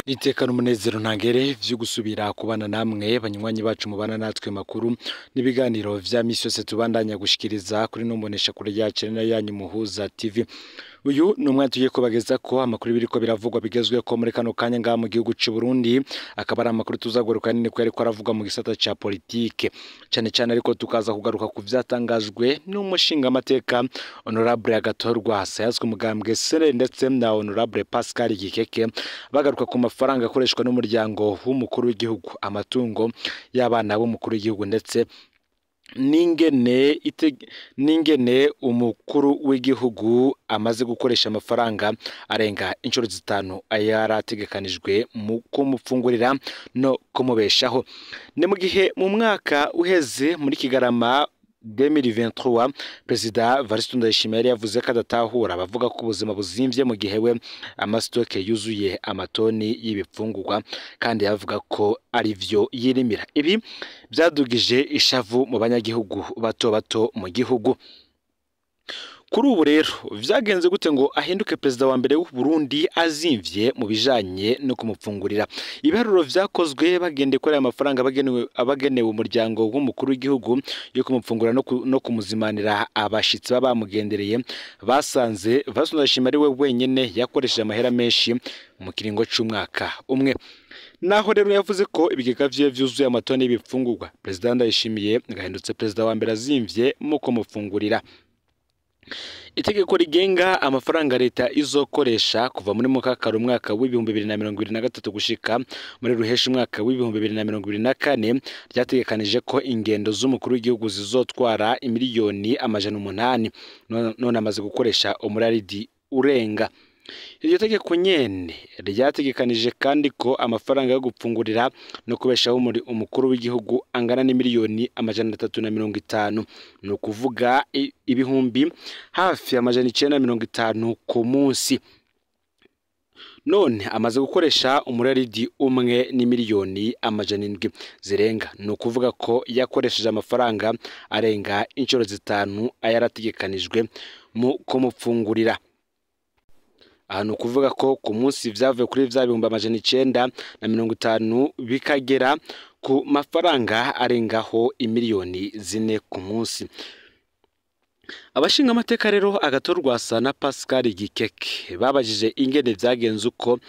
Nitekana umunezero ntangere vyo gusubira kubana namwe banywanyi bacu mubana natwe makuru n'ibiganiro vya misi yose tubandanya gushikiriza kuri nombonesha kure yacu na yanyu Muhuza TV. Uyu ni umwanya tugiye kubageza ko amakuru biriko biravugwa bigezweho ko muri kano kanya ngaha mu gihugu c'u Burundi, akaba ari amakuru tuzagaruka nini ko yariko aravugwa mu gisata ca politike cane cane, ariko tukaza kugaruka ku vyatangajwe n'umushinga amateka Honorable Agathon Rwasa yazwe umugambwe SNL ndetse na Honorable Pascal Gikeke, bagaruka ku mafaranga akoreshwa n'umuryango w'umukuru w'igihugu, amatungo y'abana b'umukuru w'igihugu ndetse n'ingene umukuru w'igihugu amaze gukoresha amafaranga arenga inshuro 5 ayarategekanijwe mu kumufungurira no kumubeshaho. Ni mu gihe mu mwaka uheze muri Kigarama 2023 Perezida Evariste Ndayishimiye yari yavuze ko adatahura abavuga ko ubuzima buzimvye mu gihe we amastoke yuzuye amatoni y'ibifungurwa, kandi yavuga ko ari vyo yirimira. Ibi byadugije ishavu mu banyagihugu bato bato mu gihugu. Kuri ubu rero vyagenze gute ngo ahinduke perezida wa mbere w'u Burundi azimvye mu bijanye no kumupfungurira? Ibiharuro vyakozwe bagendeye kuri aya mafaranga abagenewe umuryango w'umukuru w'igihugu yo kumupfungura no kumuzimanira abashitsi baba bamugendereye, basanze Evariste Ndayishimiye ari we wenyene yakoresheje amahera menshi mu kiringo c'umwaka umwe. Naho rero yavuze ko ibigega vyiwe vyuzuye amatoni y'ibifungurwa, Perezida Ndayishimiye gahindutse perezida wa mbere azimvye mu kumupfungurira. Itegeko rigenga amafaranga leta izokoresha kuva muri mukakaro umwaka w'2023 gushika muri ruheshi umwaka w'2024 ryategekanije ko ingendo z'umukuru w'igihugu zizotwara imiliyoni 800, none amaze gukoresha umuraridi urenga. Iryo tegeko nyene ryategekanije kandi ko amafaranga yo gupfungurira no kubeshaho umukuru w'igihugu angana n'imiliyoni 350, ni ukuvuga ibihumbi hafi 950 ku munsi. None amaze gukoresha umuraridi umwe n'imiliyoni 700 zirenga, ni ukuvuga ko yakoresheje amafaranga arenga inshuro 5 ayarategekanijwe mu kumupfungurira. Aha ni ukuvuga ko ku munsi vyavuye kuri vya bihumbi 950 bikagera ku mafaranga arengaho imiliyoni 4 ku munsi. Abashinga amateka rero Agathon Rwasa na Pascal Gikeke babajije ingene vyagenze uko,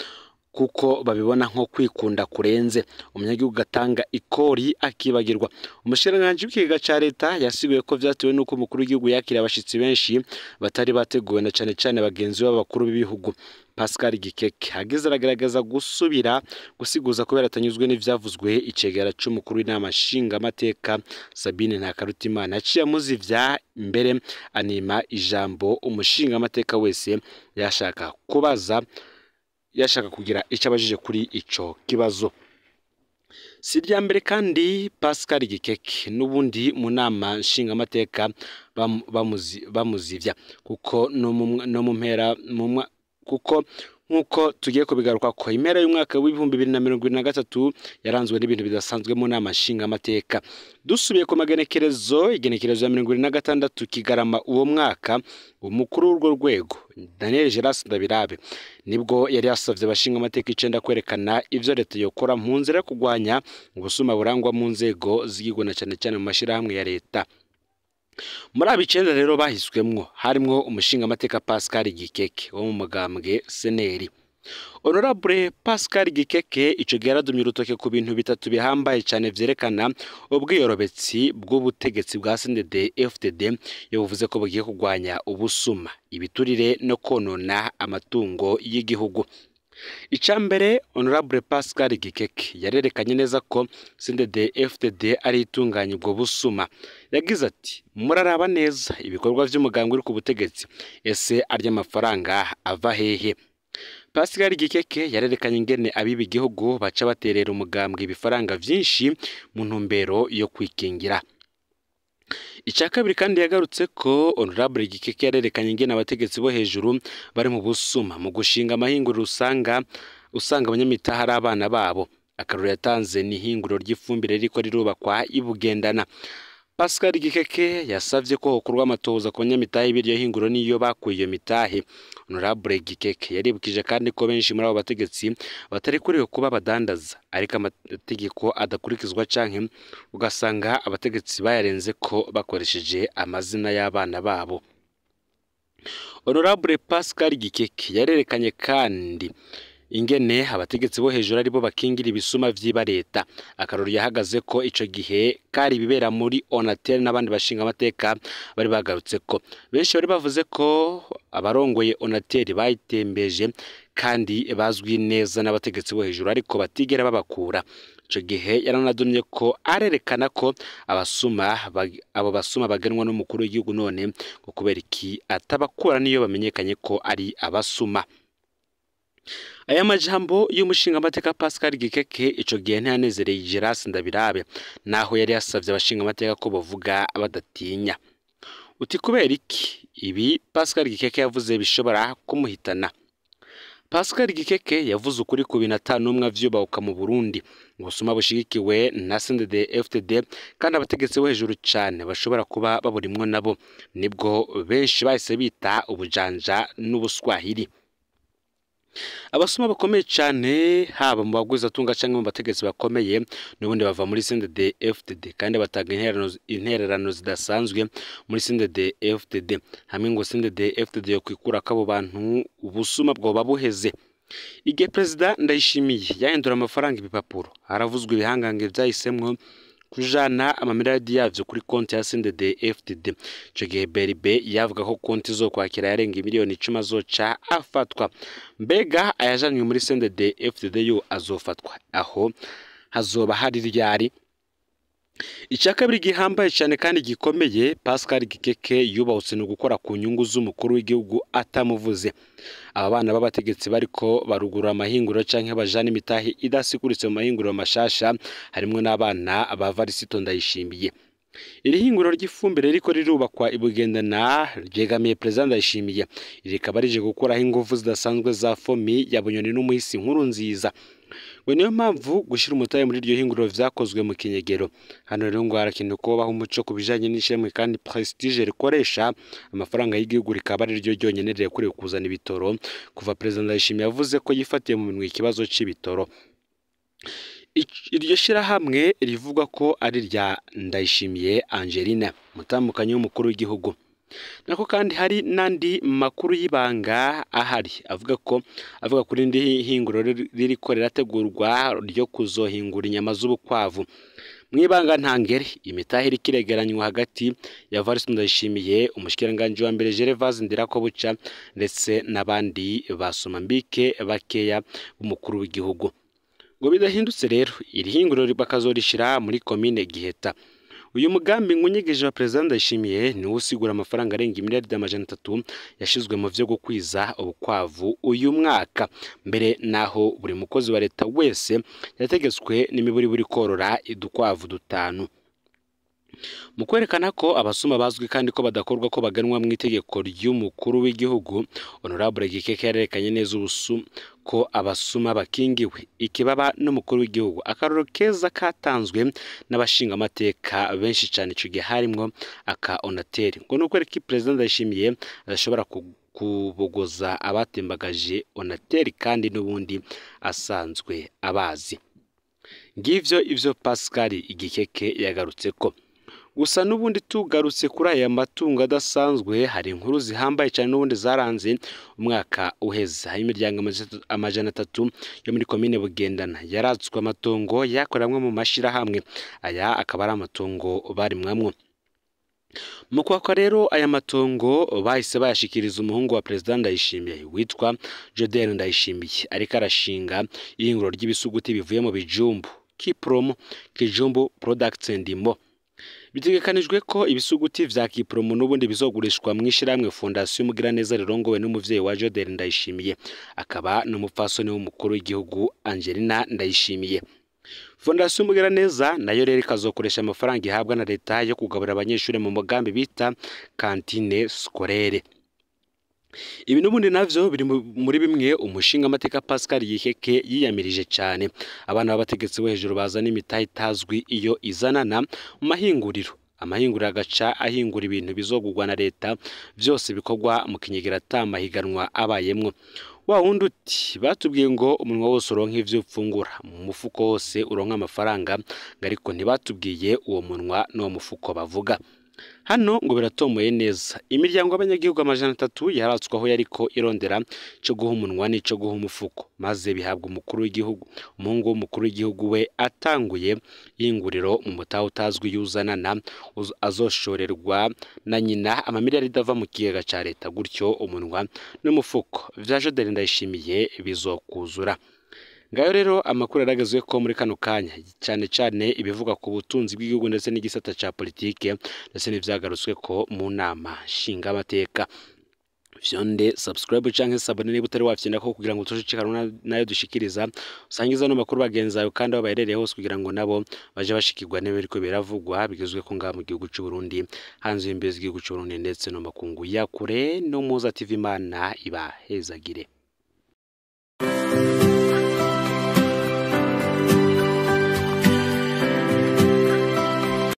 kuko babibona nko kwikunda kurenze, umunyagihugu gatanga ikori akibagirwa. Umushikiranganji w'ikigega ca leta yasiguye ko vyatewe n'uko umukuru w'igihugu yakira abashitsi benshi batari bateguwe na cane cane bagenzi b'abakuru b'ibihugu. Pascal Gikeke ageze aragaragaza gusubira gusiguza kubera atanyuzwe n'ivyavuzwe. Icegera c'umukuru w'inama nshingamateka Sabine Ntakarutimana yaciye amuzivya mbere anima ijambo umushingamateka wese yashaka kubaza, yashaka kugira icyo abajije kuri ico kibazo. Si irya mbere kandi Pascal Gikeke n'ubundi mu nama nshingamateka bamuzivya, kuko no mu mpera kuko nkuko tugiye kubigaruka ko impera y'umwaka w'2023 yaranzwe n'ibintu bidasanzwe mu nama nshingamateka. Dusubiye ku magenekerezo, igenekerezo ya 26 Kigarama uwo mwaka, umukuru w'urwo rwego Daniel Geras Ndabirabe nibwo yari yasavye abashinga amateka 9 kwerekana ivyo leta yokora mu nzira yo kugwanya ubusuma burangwa mu nzego z'igihugu na cane cane mu mashirahamwe ya leta. Muri abo 9 rero bahiswemwo harimwo umushinga amateka Pascal Gikeke wo mu mugambwe SNL. Honorable Pascal Gikeke ico gihe yaradumye urutoke ku bintu bitatu bihambaye cane vyerekana ubwiyorobetsi bw'ubutegetsi bwa CNDD-FDD, yavuze ko bugiye kugwanya ubusuma, ibiturire no konona amatungo y'igihugu. Icambere, Honorable Pascal Gikeke yarerekanye neza ko CNDD-FDD ari itunganya ubwo busuma. Yagize ati: muraraba neza ibikorwa vy'umugambwe uri ku butegetsi, ese arya amafaranga ava hehe? Pascal Gikeke yarerekanye ingene abiba igihugu baca baterera umugambwe ibifaranga vyinshi mu ntumbero yo kwikingira. Icya kabiri kandi yagarutse ko Honorable Gikeke yarerekanye ingene abategetsi bo hejuru bari mu busuma mu gushinga amahinguriro usanga abanyamitaha ari abana babo. Akarorero yatanze ni ihinguriro ry'ifumbire ririko rirubakwa i Bugendana. Pascal Gikeke yasavye ko hokorwa amatohoza ku banyamitahe b'iryo hinguriro n'iyo bakuye iyo mitahe. Honorable Gikeke yaribukije kandi ko benshi muri abo bategetsi batarekuriwe kuba abadandaza, ariko amategeko adakurikizwa canke ugasanga abategetsi bayarenze ko bakoresheje amazina y'abana babo. Honorable Pascal Gikeke yarerekanye kandi ingene abategetsi bo hejuru aribo bakingira ibisuma vyiba leta. Akarori yahagaze ko ico gihe kari ibibera muri Onatel n'abandi bashinga amateka bari bagarutse ko benshi bari bavuze ko abarongoye Onatel bayitembeje kandi bazwi neza n'abategetsi bo hejuru ariko batigera babakura. Ico gihe yaranadumye ko arerekana ko abasuma abo basuma bagenwa n'umukuru w'igihugu, none ngo kubera iki atabakura niyo bamenyekanye ko ari abasuma. Aya majambo y'umushingamateka Pascal Gikeke ico gihe ntiyanezereye Gerase Ndabirabe, naho yari yasavye abashingamateka ko bovuga badatinya. Uti kubera iki ibi Pascal Gikeke yavuze bishobora kumuhitana? Pascal Gikeke yavuze ukuri ku bintu atanumwe avyubahuka mu Burundi, ubusuma bushigikiwe na CNDD-FDD kandi abategetsi bo hejuru cane bashobora kuba baburimwo nabo, nibwo benshi bahise bita ubujanja n'ubuswahili. Abasuma bakomeye cane haba mu bagwizatunga canke mu bategetsi bakomeye n'ubundi bava muri CNDD-FDD kandi batanga intererano zidasanzwe muri CNDD-FDD. Hamwe ngo CNDD-FDD yo kwikurako abo bantu ubusuma bwoba buheze. Igihe Perezida Ndayishimiye yahindura amafaranga ibipapuro, haravuzwe ibihangange vyahisemwo kujana amamiliyardi yavyo kuri konti ya CNDD-FDD. Ico gihe BRB yavuga ko konti zo kwakira yarenga miliyoni 10 azoca afatwa. Mbega ayajanywe muri CNDD-FDD yo azofatwa aho hazoba hari ryari? Icya kabiri gihambaye cyane kandi gikomeye Pascal Gikeke yubahutse ni ugukora ku nyungu z'umukuru w'igihugu atamuvuze. Aba bana b'abategetsi bariko barugurura amahinguriro canke bajana imitahe idasiguritse mu mahinguriro mashasha, harimwo n'abana ba Varisito Ndayishimiye. Iri hinguriro ry'ifumbire riko rirubakwa i Bugendana ryegamiye Perezida Ndayishimiye, rikaba rije gukuraho inguvu zidasanzwe za FOMI ya Bunyoni n'umuhisi Nkuru Nziza. Ngo niyo mpamvu gushira umutahe muri iryo hinguriro vyakozwe mu kinyegero. Hano rero ngo harakenewe ko baho umuco ku bijanye n'ishimwe kandi Prestige rikoresha amafaranga y'igihugu rikaba ari ryo ryonyene rirekuriwe kuzana ibitoro, kuva Perezida Ndayishimiye yavuze ko yifatiye mu minwe ikibazo c'ibitoro. Iryo shirahamwe rivugwa ko ari rya Ndayishimiye Angelina, mutamukanyi w'umukuru w'igihugu. Nako kandi hari n'andi makuru y'ibanga ahari avuga kuri ndi hinguriro ririko rirategurwa ryo kuzohingura inyama z'ubukwavu. Mwibanga ntangere imitahe iriko iregeranywa hagati ya Varisito Ndayishimiye, umushikiranganji wa mbere Gervase Ndirakobuca ndetse n'abandi basomambike bakeya b'umukuru w'igihugu. Ngo bidahindutse rero iri hinguriro bakazorishira muri komine Giheta. Uyu mugambi ngunyegeje wa Perezida Ndayishimiye niwo usigura amafaranga arenga miliyaridi 300 yashizwe mu vyo gukwiza ubukwavu uyu mwaka, mbere naho buri mukozi wa leta wese yategetswe n'imiburiburi korora idukwavu 5. Mu kwerekana ko abasuma bazwi kandi ko badakorwa ko baganwa mu itegeko ry'umukuru w'igihugu, Honorable Gikeke yarerekanye neza ko abasuma bakingiwe ikibaba n'umukuru w'igihugu. Akaroro keza katanzwe n'abashinga amateka benshi cyane ico gihe harimwo aka Onatel, ngo nuko reka Perezida Ndayishimiye adashobora kubogoza abatembagaje Onatel kandi n'ubundi asanzwe abazi. Ngivyo ivyo Pascal Gikeke yagarutseko. Gusa n'ubundi tugarutse kuri aya matungo adasanzwe, hari inkuru zihambaye cyane n'ubundi zaranze umwaka uheze. Hari imiryango 300 yo muri komine Bugendana yaratswe amatongo yakoramwe mu mashirahamwe, aya akaba ari amatongo barimwamwo. Mu kwakwa rero aya matongo bahise bayashikiriza umuhungu wa Perezida Ndayishimiye witwa Jodel Ndayishimiye, ariko arashinga ihinguriro ry'ibisuguti bivuye mu bijumbu Kipromo Kijumbu Products Ndimo. Bitegekanijwe ko ibisuguti vya Kipromo n'ubundi bizogurishwa mu ishirahamwe Fondation Mugiraneza rirongowe n'umuvyeyi wa Jodel Ndayishimiye, akaba n'umupfasoni w'umukuru w'igihugu Angelina Ndayishimiye. Fondation Mugiraneza nayo rero ikazokoresha amafaranga ihabwa na leta yo kugaburira abanyeshuri mu mugambi bita cantine scolaire. Ibi n'ubundi navyo biri muri bimwe umushinga amateka Pascal Gikeke yiyamirije cyane. Abana b'abategetsi bo hejuru bazana imitahe itazwi iyo izanana mu mahinguriro Amahinguriro agaca ahingura ibintu bizogurwa na leta, vyose bikorwa mu kinyegera ata mahiganwa abayemwo. Wa wundi uti batubwiye ngo umunwa wose uronka ivyo ufungura, mu mufuko wose uronka amafaranga, ngo ariko ntibatubwiye uwo munwa n'uwo mufuko bavuga. Hano ngo biratomoye neza, imiryango y'abanyagihugu 300 yaratswe aho yariko irondera ico guha umunwa n'ico guha umufuko, maze bihabwa umukuru w'igihugu. Umuhungu w'umukuru w'igihugu we atanguye ihinguriro mu mutahe utazwi yuzanana azoshorerwa na nyina amamiliyaridi ava mu kigega ca leta, gutyo umunwa n'umufuko vya Jodel Ndayishimiye bizokuzura. Ngayo rero amakuru yaragezwe ko muri kano kanya, cyane cyane ibivuga ku butunzi bw'igihugu ndetse n'igisata ca politike ndetse n'ivyagarutswe ko mu nama nshingamateka. Vyonde subscribe canke s'abonner niba utari wafyenda ko kugira ngo utoshikana nayo dushikiriza, usangiza no makuru bagenzi bawe kandi aho baherereye hose kugira ngo nabo baje bashikirwa n'ibiriko biravugwa bigezwe ko ngaha mu gihugu c'u Burundi, hanze y'imbibe z'igihugu c'u Burundi ndetse no makungu ya kure. No Muza TV, Imana ibahezagire.